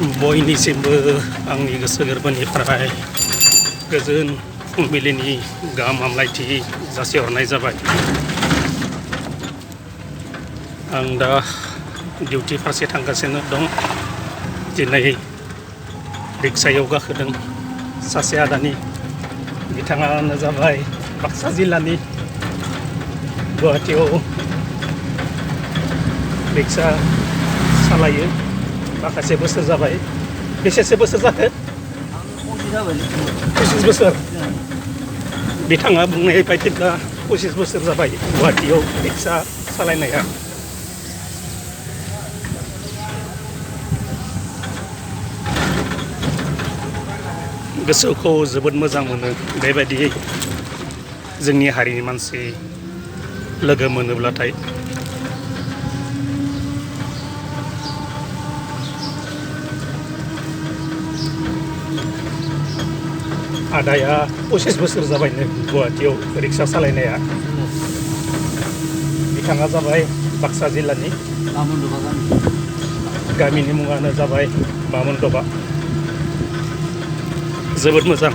बयनिसिमबो आंनि गोसो गोरबोनिफ्राय गोजोन फुंबिलिनि गाहाम हामलायथि जासिहरनाय जाबाय। आं दा डिउटि फारसे थांगासिनो दं। दिनै रिक्सायाव गाखोदों सासे आदानि, बिथाङानो जाबाय बाक्सा जिल्लानि। गुवाहाटीयाव रिक्सा सालायो, माखासे बोसोर जाबाय। बेसेसो बोसोर जाखो? 25 बोसोर। बिथाङा बुंनाय बायदिब्ला 25 बोसोर जाबाय गुवाहाटीयाव रिक्सा सालायनाया। गोसोखौ जोबोद मोजां मोनो बेबायदि जोंनि हारिनि मानसि लोगो मोनोब्लाथाय। आदाया 25 बोसोर जाबायनो गुवाहाटीयाव रिक्सा सालायनाया। बिथाङा जाबाय बाक्सा जिल्लानि। गामिनि मुङानो जाबाय बामोनदबा। जोबोद मोजां।